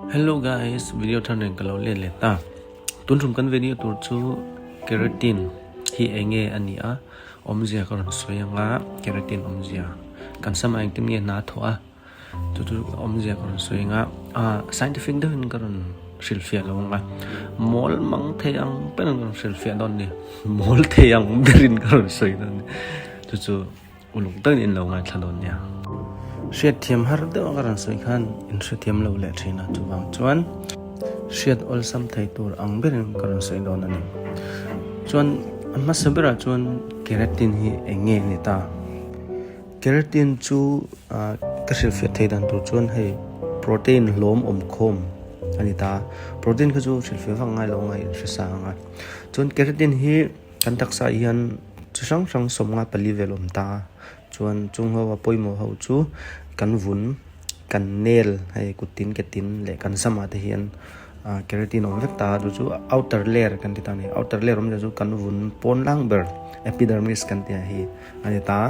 Hello guys, video thar nen ka lo let leh ta. Tun tum kan video tur chu keratin hi enge a ni a, awmzia ka rawn sawi anga keratin awmzia kan sama engtin nge hna thawh a chu chu awmzia ka rawn sawi anga ah scientific deuhin ka rawn hrilhfiah lo anga mawl mang thei ang ber in ka rawn hrilhfiah dawn a ni mawl thei ang berin ka rawn sawi dawn a ni chu chu. Uluk takin in lo ngaithla dawn nia. Hriatthiam har deuh a ka rawn sawi khan in hrethiam lo leh thin a, chuvang chuan hriat awlsam thei tur ang berin ka rawn sawi dawn a ni. Chuan a hmasa berah chuan keratin hi eng nge ni ta? Keratin chu ka hrilhfiah thei dan tur chuan hei protein hlawm awm khawm a ni ta. Protein kha chu hrilhfiah vak ngai lo anga in hre sang a. Chuan keratin hi. Kan taksa ah hian chi hrang hrang 54 vel awm ta a, chuan chung ho a pawimawh ho chu kan vun, kan nail hei kut tin ke tin leh kan sam ah te hian ah keratin a awm vek ta a, chu chu outer layer kan ti ta a ni, outer layer awmzia chu kan vun pawn lang ber epidermis kan tih ang hi a ni ta a,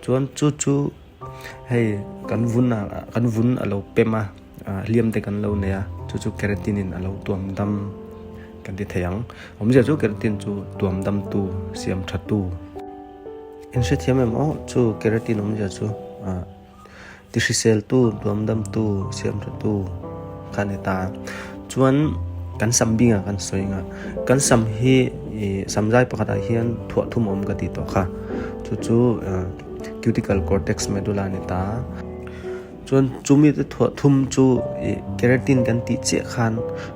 chuan chu chu hei kan vun ah kan vun a lo pem a. Hliam te kan lo nei a, chu chu keratin in a lo tuam dam kan ti thei ang. Awmzia chu keratin chu tuam dam tu, siam tha tu. In hrethiam em aw, chu keratin awmzia chu ti hrisel tu, tuam dam tu, siam tha tu kha a ni ta. Chuan kan sam bingah kan sawi ang a, kan sam hi ih sam zai pakhatah hian thuah thum a awm ka tih tawh kha, chu chu cuticle cortex medulla a ni ta. Chuan chumi te thuah thum chu ih keratin kan tih chiah khan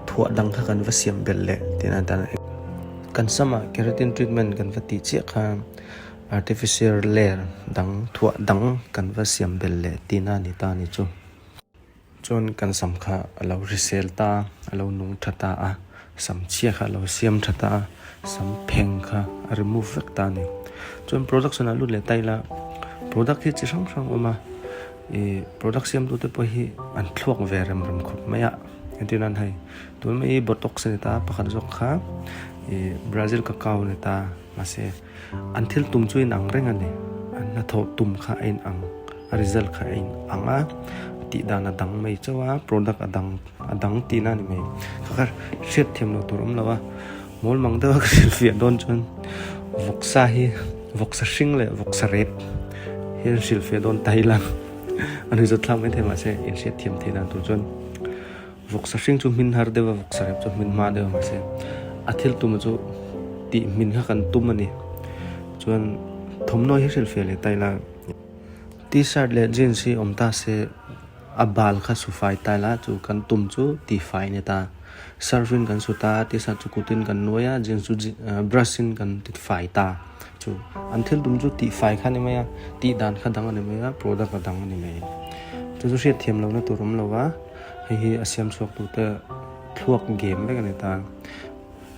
thuah dang kha kan va siam belh leh tih a tan kan samah keratin treatment kan va tih chiah khan artificial layer dang thuah dang kan va siam belh leh tihna a ni ta a ni chu. Chuan kan sam kha a lo hrisel ta a lo nung tha ta a sam chhia kha a lo siam tha ta a sam pheng kha a remove vek ta a ni. Chuan production ah lut leh ta ila product hi chi hrang hrang a awm a. Ih product siamtu te pawh hi an thluak ve rem rem khawp mai a entir nan hei tun mai hi botox a ni ta pakhat zawk kha ih brazil cacao a ni ta mahse an thil tum chu a inang reng a ni an hnathawh tum kha a inang a result kha a inang a tih dan a dang mai chauh a product a dang a dang tihna a ni mai kha kha hriat thiam loh tur a awm lo a mawl mang deuh a ka hrilhfiah dawn chuan vawksa hi vawksa hring leh vawksa rep hi an hrilhfiah dawn ta ila a nuih zawt thlak maithei mahse inhriat thiam theih dan tur chuan vawksa hring chu hmin har deuh a vawksa rep chu hmin hma deuh a mahse a thil tum chu tih hmin kha kan tum a ni chuan thawmhnaw hi hrilhfiah leh ta ila t-shirt leh jeans hi awm ta se a bal kha su fai ta ila chu kan tum chu tihfai a ni ta surf in kan su ta a t-shirt chu kutin kan nuai a jeans chu brush in kan tifai ta chu an thil tum chu tihfai kha a ni mai a tih dan kha dang a ni mai a product a dang a ni mai chu chu hriat thiam lohna tur awm lo va hei hi a siam chhuak tute thluak game vek a ni ta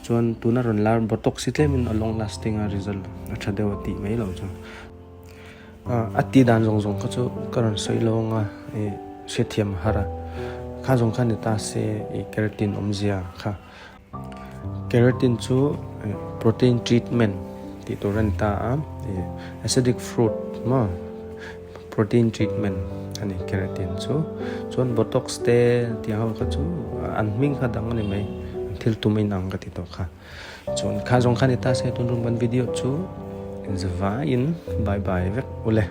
chuan tuna rawn lar botox hi tlemin a long lasting a result a tha deuh a tih mai loh chu. A tih dan zawng zawng kha chu ka rawn sawi lo ang a, ih hriatthiam a har a, kha zawng kha ni ta se ih keratin awmzia kha. Keratin chu protein treatment tih tur a ni ta a, ih acidic fruit maw protein treatment a ni keratin chu. Chuan botox te tih ang ho kha chu an hming kha dang a ni mai, an thil tum a inang ka ti tawh kha. Chuan kha zawng kha ni ta se tun rum kan video chu in zavaiin bye bye vek ule.